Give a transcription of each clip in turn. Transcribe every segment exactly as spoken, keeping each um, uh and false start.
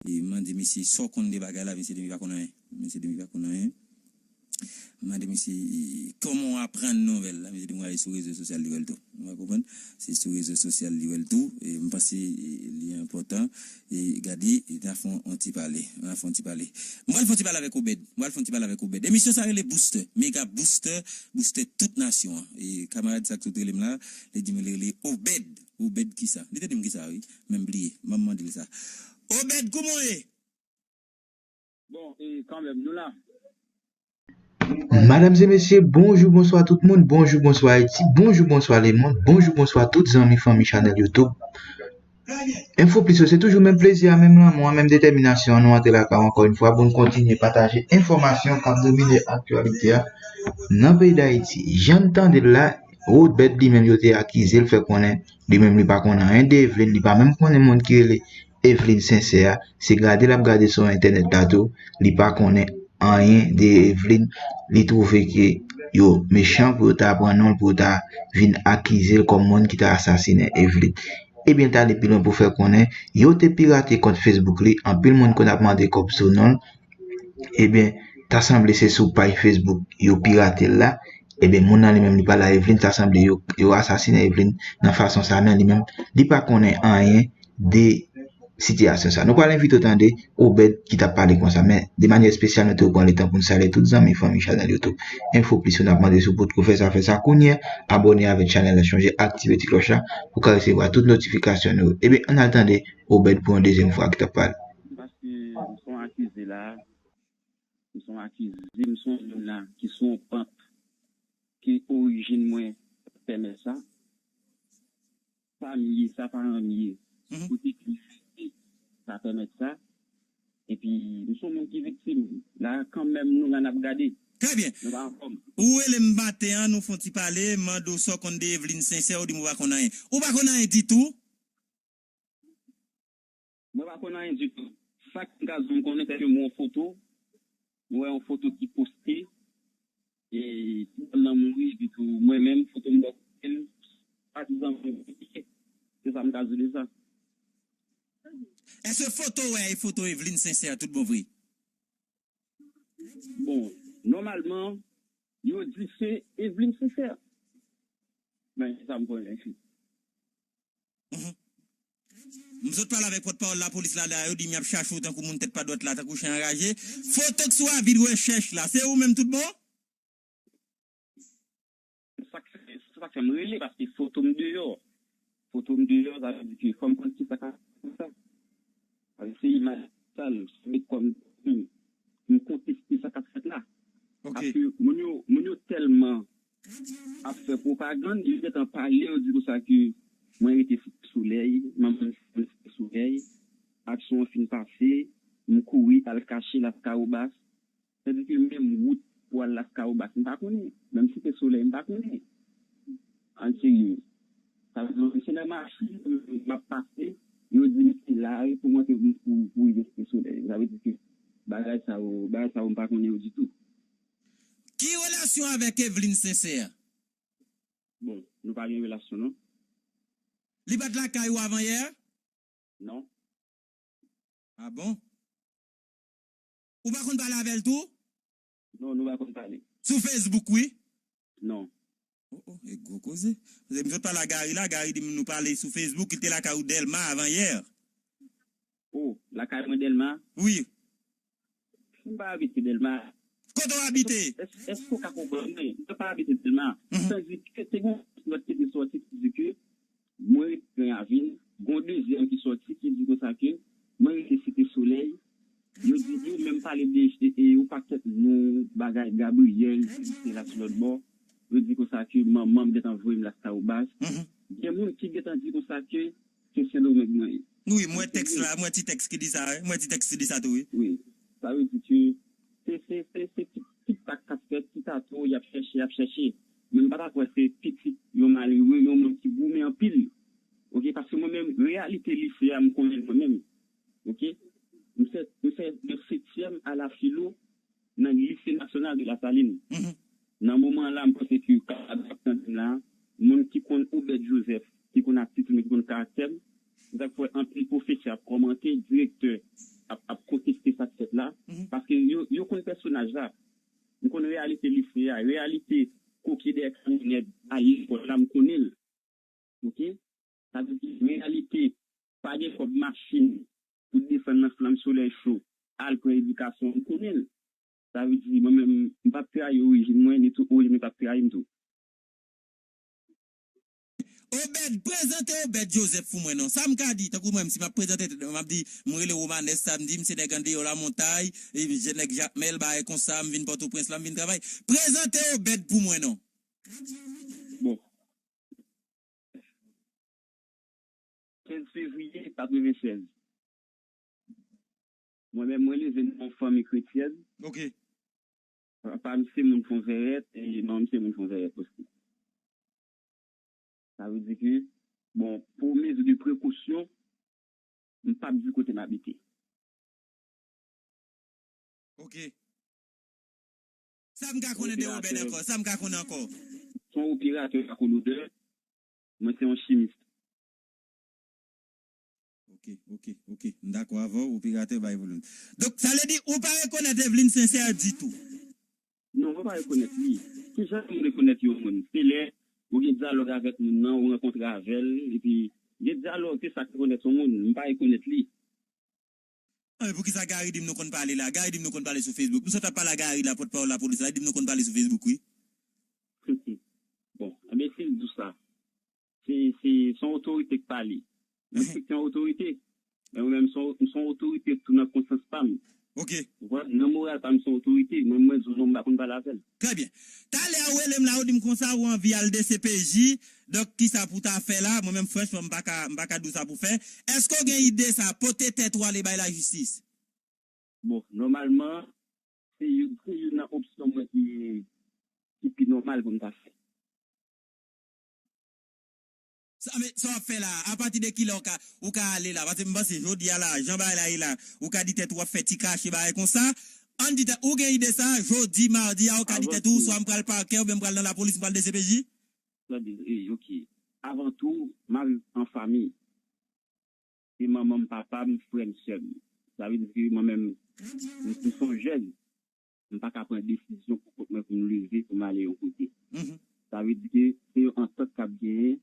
E m mande misye sa w konn de bagay la, misye di m li pa konn anyen. Misye di m li pa konn anyen. M mande misye, e, kòman w aprann nouvèl la? Misye di m gade sou rezo sosyal li wè l tou. Ou konprann? Se sou rezo sosyal li wè l tou. E m panse, e, li enpòtan. E gade, e n a fè yon ti pale. N a fè yon ti pale. M pral fè yon ti pale avèk Obed. M pral fè yon ti pale avèk Obed. Emisyon sa rele Booster. Mega Booster. Booster tout nasyon an. E kamarad sa k sot rele m la, li di m li rele Obed. Obed kisa? Li te di m kisa, wi. Men m bliye. M ap mande l sa. Obed, kouman w ye? Bon, e kanmenm, nou la. Madam e mesye, bonjou, bonswa tout moun, bonjou, bonswa Ayiti, bonjou, bonswa lemonn, bonjou, bonswa tout zanmi, fanmi chanèl YouTube. Enfo Plis yo, se toujou menm plezi a, menm lanmou a, menm detèminasyon an, nou antre lakay ou ankò yon fwa pou n kontinye pataje enfòmasyon k ap domine aktyalite a nan peyi Dayiti. Jan n tande l la, Obed li menm yo te akize l, fè konnen li menm li pa konn anyen de Eveline, li pa menm konnen moun ki rele Eveline Sensè a, se gade l ap gade sou entènèt la tou, li pa konnen anyen de Eveline, li twouve ke yo mechan pou yo ta pran non l, pou yo ta vin akize l kòm moun ki ta asasinen Eveline. Ebyen, t ale pi lwen pou fè konnen yo te pirate kont Facebook li, anpil moun konn ap mande kòb sou non l, ebyen, ta sanble se sou paj Facebook yo pirate l la. Ebyen, moun nan li menm, li pale a Eveline, ta sanble yo, yo asasinen Eveline nan fason sa, men li menm, li pa konnen anyen de sitiyasyon sa. Nou pral envite w tande Obed ki t ap pale konsa, men de manyè espesyal, nou te pran letan pou n salye tout zanmi, fanmi chanèl YouTube Enfo Plis yo. N ap mande si w potko fè sa, fè sa kounye a, abòne avèk chanèl la, chonje aktive ti klòch la pou w ka resevwa tout notifikasyon nou yo. Ebyen, ann al tande Obed pou yon dezyèm fwa ki t ap pale. Paske m se yon akize la, m se yon akize, m se yon moun la ki sou yon pant ke orijin mwen pèmèt sa. Sa m ye, sa paran m ye, kote ki m rete, sa pèmèt sa. Epi, m se yon moun ki viktim. La, kanmenm, nou la n ap gade. Trè byen. Nou pa anfòm. Ou rele m maten an, nou fè yon ti pale, m mande w sa w konn de Eveline Sensè, ou di m ou pa konn anyen. Ou pa konn anyen ditou? Mwen pa konn anyen ditou. Sa k m ka di w m konnen, se ke m wè yon foto, m wè yon foto ki poste, e ti dam nan mouri, epi tou mwen menm, foto m bò kote m, patizan mwen, se sa m ka di w de sa. Èske foto w wè e foto Eveline Sensè tout bon vre? Bon, nòmalman, yo di se Eveline Sensè. Men, se sa m konnen. Mhm. M sot pale avèk pòtpawòl lapolis la, la, yo di m y ap chache w tankou moun tèt pa dwat la, tankou chen anraje. Foto k sou avi de rechèch la, se ou menm tout bon? Sa k fè, sa k fè m rele, paske foto m deyò. Foto m deyò, sa vle di ke fò m konn kisa k ap fè sa. Paske se imaj sal, se met kò m, m konteste sa k ap fèt la. Ok. Paske moun yo, moun yo tèlman ap fè pwopagann, yo gentan pale, yo di konsa ke mwen rete Site Solèy, manman m Site Solèy, aksyon an fin pase, m kouri al kache Laskawobas. Sètadi ke menm wout pou al Laskawobas, m pa konnen. Menm Site Solèy, m pa konnen. An serye. Sa vle di, se nan machin m ap pase, yo di m se la pou monte pou, pou rive Site Solèy. Sa vle di ke bagay sa yo, bagay sa yo, m pa konnen yo ditou. Ki relasyon avèk Eveline Sensè? Bon, nou pa gen relasyon, non. Li pa t lakay ou avan yè? Non. Ah bon? Ou pa konn pale avè l tou? Non, nou pa konn pale. Sou Facebook, wi? Non. Oh, oh, e gwo koze. Paske m sot pale a Gary la, Gary di m nou pale sou Facebook, li te lakay ou Dèlma avan yè. Oh, lakay mwen Dèlma? Wi. M pa abite Dèlma. Kote w abite? Èske, èske w ka konprann mwen? Mwen pa abite Dèlma. Mhm. Tandike te gen yon lòt ki te sòti ki di ke mwen rete Gran Ravin. Gon dezyèm ki sòti ki di konsa ke mwen rete Site Solèy. Yo di, yo menm pale de, e, e, yon pakèt non, bagay Gabriyèl, ki te la sou lòt bò. Yo di konsa ke manman m gentan voye m Laskawobas. Mhm. Gen moun ki gentan di konsa ke se Sendomeng mwen ye. Wi, m wè tèks la, m wè ti tèks ki di sa, wi. M wè ti tèks ki di sa tou, wi. Wi. Sa vle di ke se, se, se, se ti, ti pak k ap fèt, ti tato, y ap chèche, y ap chèche. Men m pa ta kwè se pitit yon malere, yon moun ki goumen anpil. Oke, paske mwen menm, reyalite lise a, m konnen l mwen menm. Oke? M fè, m fè de setyèm a la filo nan Lycée National de la Saline. Mhm. Nan moman an la, m panse ke w kapab ap tande m la, moun ki konn Obed Joseph, ki konn atitid mwen, ki konn karaktè m, se sa k fè anpil pwofesè ap kòmante, direktè ap, ap konteste sa k fèt la, paske yo, yo konn pèsonaj la. M konn reyalite li fè a, reyalite koke dèyè kamyonèt, al lekòl la, m konnen l. Oke? Sa vle di, reyalite, pa gen kòb machin pou desann nan flanm solèy cho, al pran edikasyon, m konnen l. Sa vle di, mwen menm, m p ap trayi orijin mwen, ni tou orijin mwen p ap trayi m tou. Obed, prezante Obed Joseph pou mwen non. Sa m ka di, tankou mwen, si m ap prezante tèt mwen, m ap di, m rele Romanes, sa m di, m se nèg andeyò lamontay, e, je nèg Jakmèl, bagay konsa, m vin Pòtoprens la, m vin travay. Prezante Obed pou mwen non. Bon. Kenz fevriye katrevennsèz. Mwen menm, mwen leve nan yon fanmi kretyèn. Ok. Papa m se moun Fonvèrèt e manman m se moun Fonvèrèt osi. Sa vle di ke, bon, pou mezi de prekosyon, m p ap di kote m abite. Ok. Sa m ka konnen de Obed ankò? Sa m ka konnen ankò? Se yon operatè lakolodè. Mwen se yon chimis. Ok, ok, ok. M dakò avè w, operatè bay volim. Donk, sa vle di, ou pa rekonèt Evelyne Sincère ditou? Non, mwen pa rekonèt li. Kijan pou m rekonèt yon moun? Se lè ou gen dyalòg avèk moun nan, ou rankontre avè l, epi gen dyalòg, se sa k rekonèt yon moun. M pa rekonèt li. Anben, poukisa Gary di m nou konn pale la? Gary di m nou konn pale sou Facebook. M sot ap pale a Gary la, pòtpawòl lapolis la, li di m nou konn pale sou Facebook, wi. Bon, anben, si l di w sa, se, se, se yon otorite k pale. Mwen respekte yon otorite. Men mwen menm, m se yon otorite tou nan konsyans pa m. Ok. Ou konprann? Nan moral pa m, m se yon otorite. Mwen, mwen di w non, m pa konn pale avè l. Trè byen. Talè ou rele m la, ou di m konsa, ou anvi al D C P J. Donk, kisa pou w ta fè la? Mwen menm, franchman, m pa ka, m pa ka di w sa pou w fè. Èske w gen ide sa, pote tèt ou ale bay lajistis? Bon, nòmalman, se youn, se youn nan opsyon mwen ki, ki pi nòmal pou m ta fè. Sa, men, sa w ap fè la, apati de kilè ou ka, ou ka ale la? Paske m panse jodi a la, jan bagay la ye la, ou ka di tèt ou w ap fè ti kache bagay konsa. Ann di tèt, ou gen ide sa, jodi, madi a, ou ka di tèt ou, swa m pral pakè, oubyen m pral nan lapolis, m pral D C P J? Tande, e, ok. Avan tou, m ap viv an fanmi. Se manman m, papa m, frè m, sè m. Sa vle di ke mwen menm, m, m se yon jèn. M pa ka pran desizyon pou kont mwen pou m leve, pou m ale yon kote. Sa vle di ke se yon antant k ap genyen,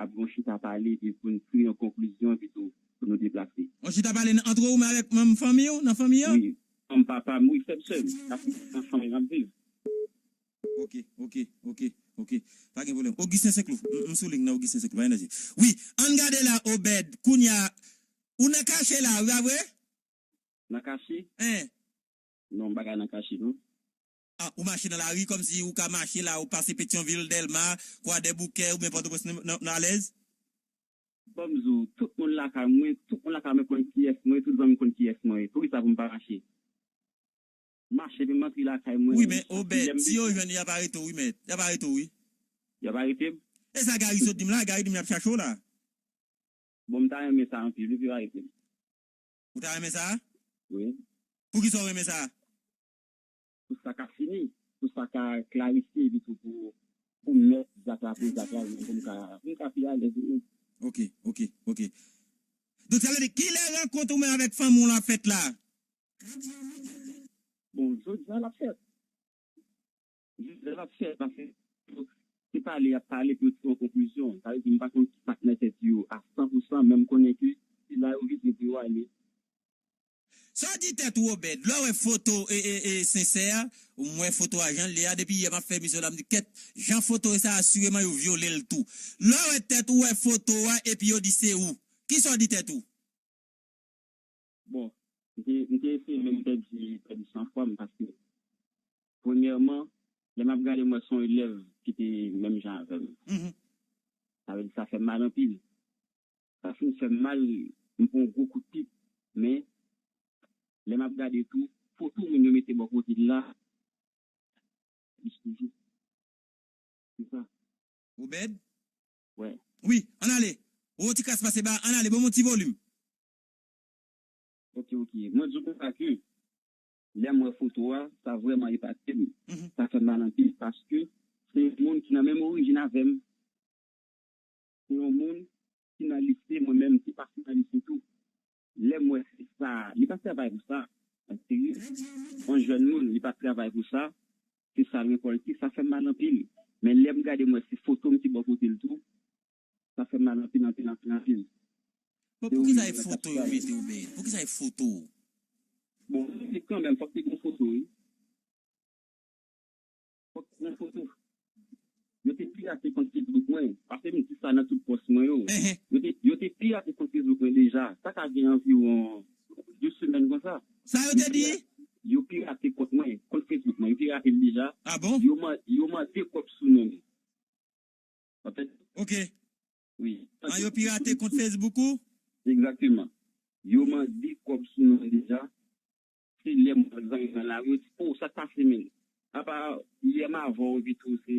ap gen yon chita pale, epi pou n tire yon konklizyon, epi tou, pou nou deplase. Yon chita pale antre ou menm avèk manm fanmi w, nan fanmi an? Wi, manm papa m, wi, frè m, sè m. Sa se nan fanmi m ap viv. Ok, ok, ok, ok. Pa gen pwoblèm. Augustin Senclou. M, m sou liy nan Augustin Senclou. Pa gen danje. Wi, ann gade la, Obed. Kounye a, ou nan kache la, wi, pa vre? Nan kache? Hein. Non, m pa ka nan kache, non. Ah, ou mache nan lari kòmsi ou ka mache la, ou pase Petyonvil, Dèlma, Kwadèboukè, oubyen Pòtoprens, nan, nan, nan alèz? Ban m di w, tout moun lakay mwen, tout moun lakay mwen konn kiyès mwen, tout zanmi m konn kiyès mwen ye. Poukisa pou m pa mache? Mache, epi m antre lakay mwen. Wi, men Obed, si yo jwenn ou, y ap arete w, wi, mèt. Y ap arete w, wi. Y ap arete m? E sa Gary sot di m la, Gary di m y ap chache w la. Bon, m ta renmen sa anpil, wi, pou yo arete m. Ou ta renmen sa? Wi. Poukisa w renmen sa? Pou sa ka fini, pou sa ka klarifye, epi tou pou, pou mèt zak la, pou zak la, pou m ka, pou m ka pi alèz, wi. Ok, ok, ok. Donk, sa vle di, kilè rankont ou menm avèk fanmi w lan ap fèt la? Bon, jodi a l ap fèt. Jodi a l ap fèt, paske se pale y ap pale pou yo tire yon konklizyon. Sa vle di, m pa konn ki sa k nan tèt yo a san pou san, men m konnen ke se la yo vize pou yo ale. Sa w di tèt ou, Obed? Lè w wè foto e, e, e, Sensè, m wè foto a jan l ye a, depi yè m ap fè emisyon la, m di, kèt, jan foto sa asireman yo vyole l tou. Lè w wè tèt ou, wè foto a, epi yo di se ou. Kisa w di tèt ou? Bon, m te, m te eseye menm pèdi, pèdi sanfwa m, paske, premyèman, lè m ap gade, m wè se yon elèv ki te menm jan avè m. Sa vle di, sa fè m mal anpil. Sa fin fè m mal, m pran yon gwo kout pik, men, lè m ap gade tou, foto moun yo mete bò kote l la, plis toujou. Se sa. Obed? Wi. Wi, ann ale. Ou yon ti kras pase ba, ann ale, ban m yon ti volim. Ok, ok. Mwen di w konsa ke, lè m wè foto a, sa vrèman epate m. Sa fè m mal anpil, paske se yon moun ki nan menm orijin avè m. Se yon moun ki nan lise, mwen menm, m te pase nan lise tou. Lè m wè se sa, li pa travay pou sa. An serye. Yon jèn moun, li pa travay pou sa. Se sa l rekòlte, sa fè m mal anpil. Men lè m gade, m wè se foto m ki bò kote l tou. Sa fè m mal anpil, anpil, anpil, anpil. Bon, poukisa e foto yo mete w, Bed? Poukisa e foto w? Bon, se kanmenm, fòk te gen foto, wi. Fòk te gen foto. Yo te pirate kont Facebook mwen, paske m di sa nan tout pòs mwen yo. Yo te, yo te pirate kont Facebook mwen deja. Sa ka gen anviwon de semèn konsa. Sa yo te di? Yo pirate kont mwen, kont Facebook mwen. Yo pirate l deja. Ah bon? Yo, man, yo mande kòb sou non m. Ok. Wi. An yo pirate kont Facebook ou? Egzakteman. Yo mande kòb sou non deja. Se lè m wè zanmi nan lari, yo di, "Oh, sa k pase, men?" Apa, yè m avè w, Vito, se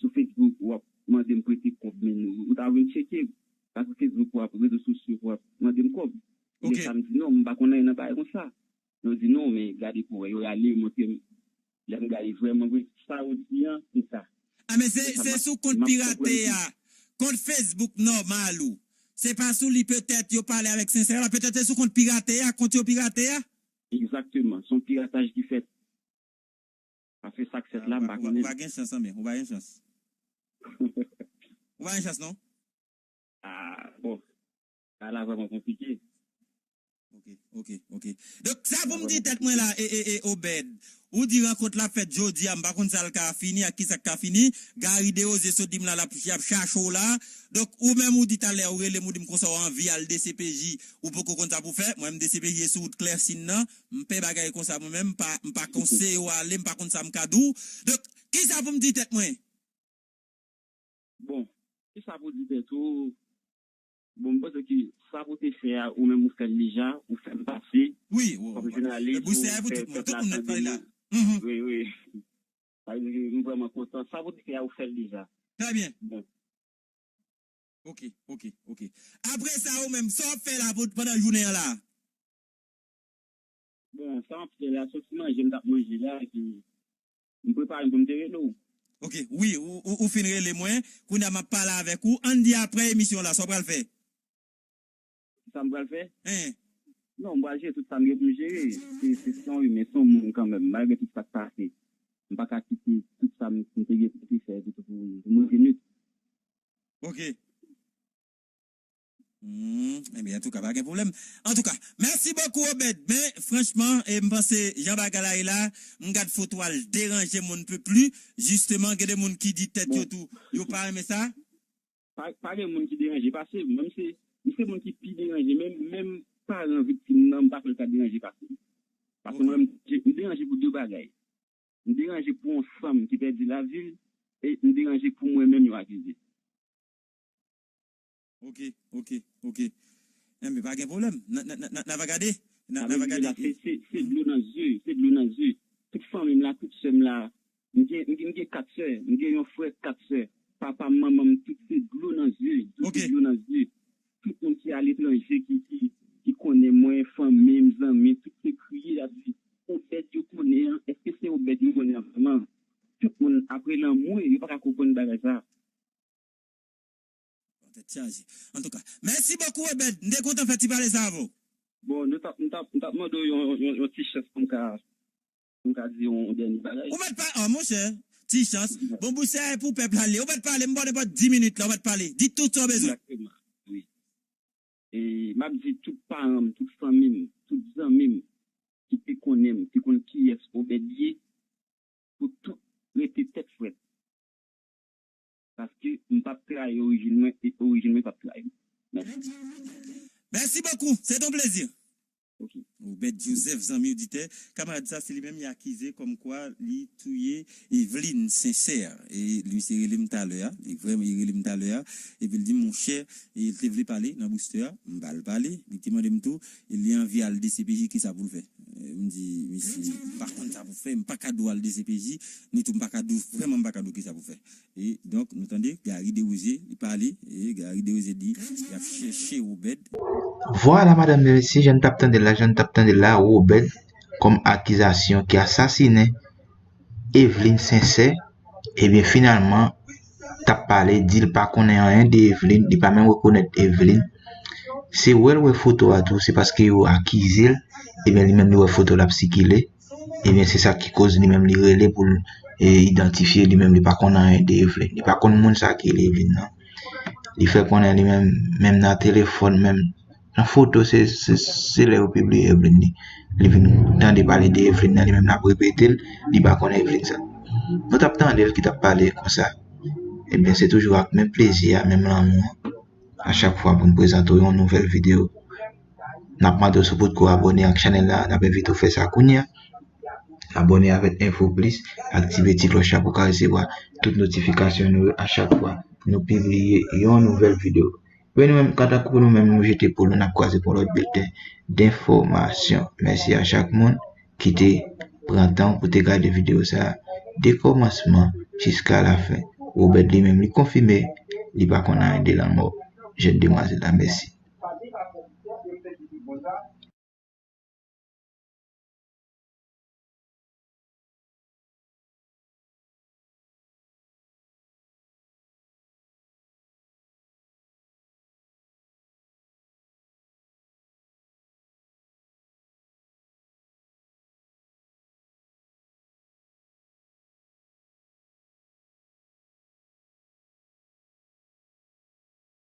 sou Facebook, w ap mande m prete kòb, men ou ta vin tcheke. Paske Facebook, w ap, rezo sosyo, w ap mande m kòb. Lè sa m di, "Non, m pa konn anyen nan bagay konsa." Yo di, "Non, men gade pou wè." Yo rale, yo montre m. Lè m gade vrèman vre, sa yo di an, se sa. Ah, men se, se sou kont pirate a, kont Facebook nòmal ou. Se pa sou li petèt yo pale avèk Sensè la, petèt se sou kont pirate a, kont yo pirate a. Egzakteman, se yon pirataj ki fèt. Paske sa k fèt la, m pa konnen. Ou pa gen chans, anben, ou pa gen chans. Ou pa gen chans, non? Ah, bon. Sa la vrèman konplike. Ok, ok, ok. Donk, sa pou m di tèt mwen la, e, e, e, Obed. Ou di rankont la fèt jodi a, m pa konn sa l ka fini, ak kisa k ka fini. Gary Desrosiers sot di m la, l ap, y ap chache w la. Donk, ou menm ou di talè, ou rele m, ou di m konsa w anvi al D C P J, ou poko konn sa pou fè. Mwen menm D C P J e sou wout Klèsin nan. M pè bagay konsa mwen menm, m pa, m pa konseye w ale, m pa konn sa m ka di w. Donk, kisa pou m di tèt mwen? Bon, kisa pou di tèt ou? Bon, m panse ke sa pou te fè a, ou menm ou fè l deja, ou fè m pase. Wi, wi. Kòm jounalis, ou fè pèp la tande nou. Wi, wi. Sa vle di ke m vrèman kontan. Sa pou te fè a, ou fè l deja. Trè byen. Bon. Ok, ok, ok. Apre sa, ou menm, sa w ap fè la pou, pandan jounen an la? Bon, sa m ap fè la, soti manje m t ap manje la, epi m prepare m pou m te rele w. Ok, wi, ou, ou, ou fin rele mwen, kounye a m ap pale avèk ou. Ann di apre emisyon la, sa w pral fè? Sa m pral fè? Hein. Non, m pral jere tout sa m gen pou m jere. Se, se, se yon imen, se yon moun kanmenm, malgre tout sa k pase. M pa ka kite tout sa m, m te gen pou m te fè, epi tou pou, pou m rete nit. Ok. Hmm, ebyen, antouka, pa gen pwoblèm. Antouka, mèsi bokou, Obed. Men, franchman, e, m panse, jan bagay la ye la, m gad foto a, l deranje m, on ne peut plus. Jisteman, gen de moun ki di tèt yo tou, yo pa renmen sa. Pa, pa gen moun ki deranje, paske mwen, m se, m se moun ki pi deranje, menm, menm paran viktim nan, m pa kwè l ka deranje pase m. Paske mwen, m, m deranje pou de bagay. M deranje pou yon fanm ki pèdi lavi l, e m deranje pou mwen menm yo akize. Ok, ok, ok. Enben, pa gen pwoblèm. N a, n a, n a, n a, n a va gade. N a, n a va gade. Se, se, se dlo nan zye, se dlo nan zye. Tout fanmi m la, tout sè m la, m gen, m gen, m gen kat sè, m gen yon frè, kat sè. Papa m, manman m, tout se dlo nan zye, tout se dlo nan zye. Tout moun ki aletranje, ki, ki, ki konnen mwen, fanmi m, zanmi, tout se kriye, y ap di, Obed yo konnen an, èske se Obed yo konnen an vrèman? Tout moun, apre lanmou, yo pa ka konprann bagay sa. Tèt chaje. Antouka, mèsi bokou, Obed. M te kontan fè ti pale sa avè w. Bon, nou t ap, m t ap, m t ap mande w yon, yon, yon ti chans pou m ka, pou m ka di yon, yon dènye bagay. Ou mèt pa, oh, monchè, ti chans. Bon, bouch se pou pèp la li. Ou mèt pale, m ba w nenpòt dis minit la, ou mèt pale. Di tout sa w bezwen. Egzakteman, wi. E m ap di tout paran m, tout fanmi m, tout zanmi m ki te konnen m, ki konn kiyès Obed ye, pou tout rete tèt frèt. Paske m p ap trayi orijin mwen e orijin mwen p ap trayi m. Mèsi. Mèsi bokou. Se ton plezi. Ok. Obed Joseph, zanmi oditè. Kamarad sa, se li menm li akize kòmkwa li touye Eveline Sincère. E li, misye rele m talè a. Li vrèman, li rele m talè a. Epi l di m, monchè, e li te vle pale nan booster a. M ba l pale. Li te mande m tou, e li anvi al D C P J, kisa pou l fè? E m di, mesye, m pa konn sa pou fè, m pa ka di w al D C P J, ni tou m pa ka di w, vrèman m pa ka di w kisa pou fè. E donk, nou tande, Gary Desrosiers, li pale, e Gary Desrosiers di, y ap chèche Obed. Vwala, madanm e mesye, jan n t ap tande l la, jan n t ap tande l la, Obed, kòm akizasyon ki asasinen Eveline Sincère, ebyen, finalman, t ap pale, di l pa konnen anyen de Eveline, li pa menm rekonèt Eveline. Se wè l wè foto a tou, se paske yo akize l, ebyen li menm li wè foto l ap sikile, ebyen se sa ki koz li menm li rele pou l, e, idantifye li menm, li pa konn anyen de Evelyne, li pa konn moun sa ki rele Evelyne nan. Li fè konnen li menm, menm nan telefòn, menm nan foto, se, se, se lè yo pibliye Evelyne li. Li vin tande pale de Evelyne nan, li menm l ap repete l, li pa konn Evelyne sa. Nou t ap tande l ki t ap pale konsa. Ebyen, se toujou ak menm plezi a, menm lanmou an. A chak fwa pou n prezante w yon nouvèl videyo. N ap mande w si w potko abòne ak chanèl la, n ap envite w fè sa kounye a. Abòne avèk Info Plus, aktive ti klòch la pou w ka resevwa tout notifikasyon nou yo a chak fwa nou pibliye yon nouvèl videyo. Ebyen nou menm, kanta pou nou menm, nou jete pou nou, n ap kwaze pou yon lòt bilten denfòmasyon. Mèsi a chak moun ki te pran tan pou te gade videyo sa a, de kòmansman jiska lafen. Robert li menm, li konfime, li pa konn anyen de lanmò jèn demwazèl la. Mèsi.